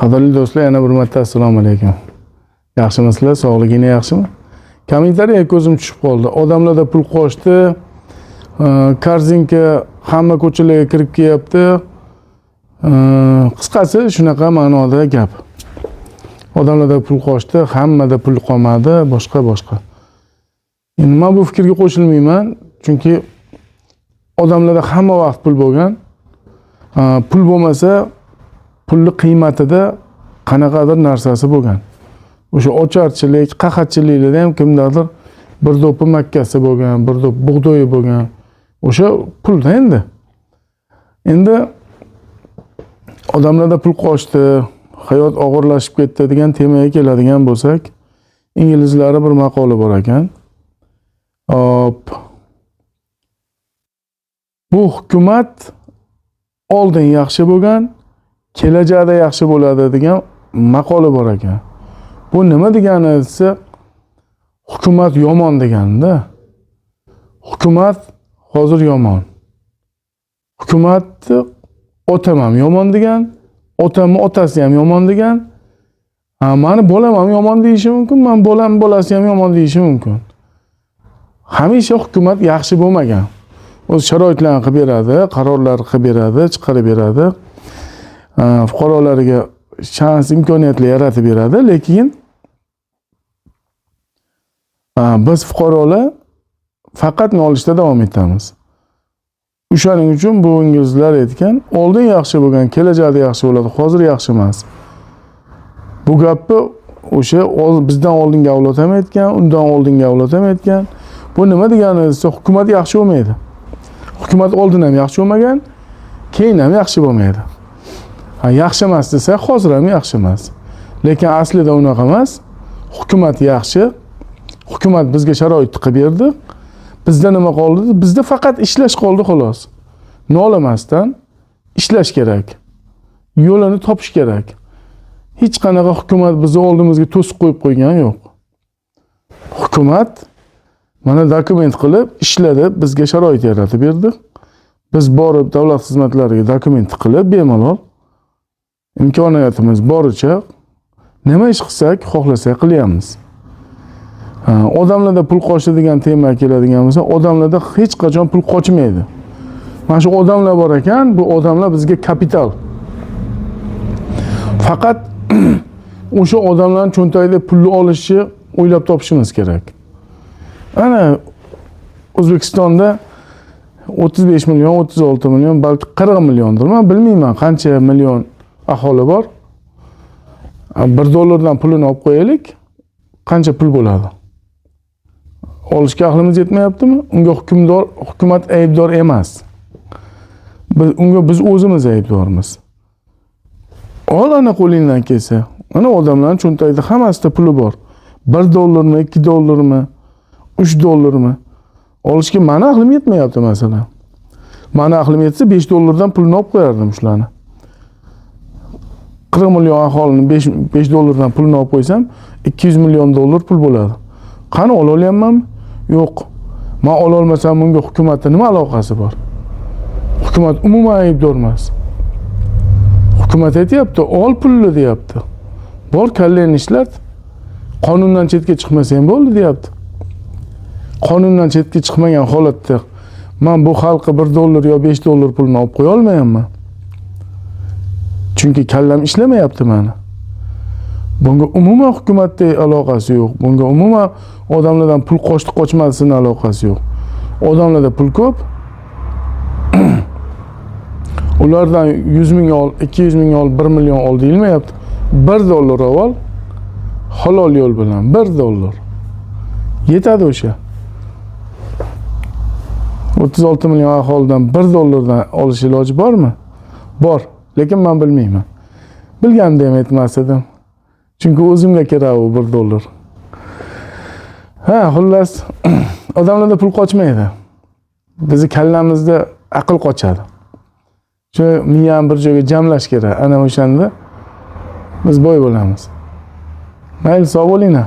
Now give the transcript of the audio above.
Qadrli do'stlar, yana bir marta assalomu alaykum. Yaxshimisizlar? Sog'liginglar yaxshimi? Kommentariyaga ko'zim tushib qoldi. Odamlarda pul qochdi. Korzinka hamma ko'chalarga kirib kelyapti. Qisqasi shunaqa ma'noda gap. Odamlarda pul qochdi, hammada pul qolmadi, boshqa boshqa. Endi men bu fikrga qo'shilmayman, chunki odamlarda hamma vaqt pul bo'lgan. Pul bo'lmasa, pulni qiymatida qanaqadir narsasi bo'lgan. O'sha ocharchilik, qahatchiliklarda ham kimdadir bir do'ppi makkasi bo'lgan, bir do'p bug'doyi bo'lgan. O'sha pulda endi. Endi odamlarda pul qochdi, hayot og'irlashib ketdi degan temaga keladigan bo'lsak, inglizlarda bir maqola bor ekan. Hop. Bu hukumat oldin yaxshi bo'lgan, kelajakda yaxshi bo'ladi degan maqola bor ekan. Bu nima degani desa, hukumat yomon deganda. Hukumat hozir yomon. Hukumatni otam ham yomon degan, otamni otasi ham yomon degan. Ha, mani bolam ham yomon deyishi mumkin, man bolam bolasi ham yomon deyishi mumkin. Hamisha hukumat yaxshi bo'lmagan. O'z sharoitlarni qilib beradi, qarorlar qilib beradi, chiqarib beradi. Fuqarolariga shans, imkoniyatlar yaratib beradi, lekin biz fuqarolar faqat nolishda davom etamiz. O'shaning uchun bu inglizlar aytgan, oldin yaxshi bo'lgan, kelajakda yaxshi bo'ladi, hozir yaxshi emas. Bu gapni o'sha bizdan oldingi avlod ham aytgan, undan oldingi avlod ham aytgan. Bu nima degani desa, hukumat yaxshi bo'lmaydi. Hukumat oldin ham yaxshi bo'lmagan, keyin ham yaxshi bo'lmaydi. Ha, yaxshi emas desa, hozir ham yaxshi emas. Lekin aslida unaqa emas. Hukumat yaxshi. Hukumat bizga sharoit qilib berdi. Bizda nima qoldi? Bizda faqat ishlash qoldi xolos. Nolimasdan ishlash kerak. Yo'lini topish kerak. Hech qanaqa hukumat bizni oldimizga to'siq qo'yib qo'ygani yo'q. Hukumat mana dokument qilib ishladi, bizga sharoit yaratib berdi. Biz borib davlat xizmatlariga dokument qilib bemalol imkoniyatimiz boricha nima ish qilsak, xohlasak qilyapmiz. Ha, odamlarda pul qochdi degan tema keladigan bo'lsa, odamlarda hech qachon pul qochmaydi. Mana shu odamlar bor ekan, bu odamlar bizga kapital. Faqat o'sha odamlarning cho'ntagida pulni olishni o'ylab topishimiz kerak. Ana O'zbekistonda 35 million, 36 million, balki 40 milliondir. Men bilmayman qancha million aholi bor. 1 dollardan pulini olib qo'yaylik, qancha pul bo'ladi? Olishga aqlimiz yetmayaptimi? Unga hukmdor, hukumat aybdor emas. Biz unga biz o'zimiz aybdormiz. Ol ana qo'lingdan kelsa. Ana odamlarning cho'ntagida hammasida puli bor. 1 dollarmi, 2 dollarmi, 3 dollarmi? Olishga mani aqlim yetmayapti masalan. Mani aqlim yetsa 5 dollardan pulini olib qo'yardim shularni. 40 million aholini 5 dollardan pulini olib qo'ysam, 200 million dollar pul bo'ladi. Qani ola olyapmanmi? Yo'q. Men ola olmasam bunga hukumatda nima aloqasi bor? Hukumat umuman aybdor emas. Hukumat aytyapti, ol pulni deyapti. Bor kallangni ishlat. Qonundan chetga chiqmasang bo'ldi deyapti. Qonundan chetga chiqmagan holatda men bu xalqqa 1 dollar yo 5 dollar pulini olib qo'ya olmayapman. Chunki kallam ishlamayapti mani. Bunga umuman hukumatda aloqasi yo'q. Bunga umuman odamlardan pul qochdi qochmasini aloqasi yo'q. Odamlarda pul ko'p. Ulardan 100 ming ol, 200 ming ol, 1 million ol deyilmayapti. 1 dollar ol, halol yo'l bilan 1 dollar. Yetadi o'sha. 36 million aholidan 1 dollardan olish iloji bormi? Bor, lekin men bilmayman. Bilganimda ham aytmas edim. Chunki o'zimga kerak u 1 dollar. Ha, xullas, odamlarda pul qochmaydi. Bizni kallamizda aql qochadi. Shu miyani bir joyga jamlash kerak. Ana o'shanda biz boy bo'lamiz. Mayli, sog' bo'linglar.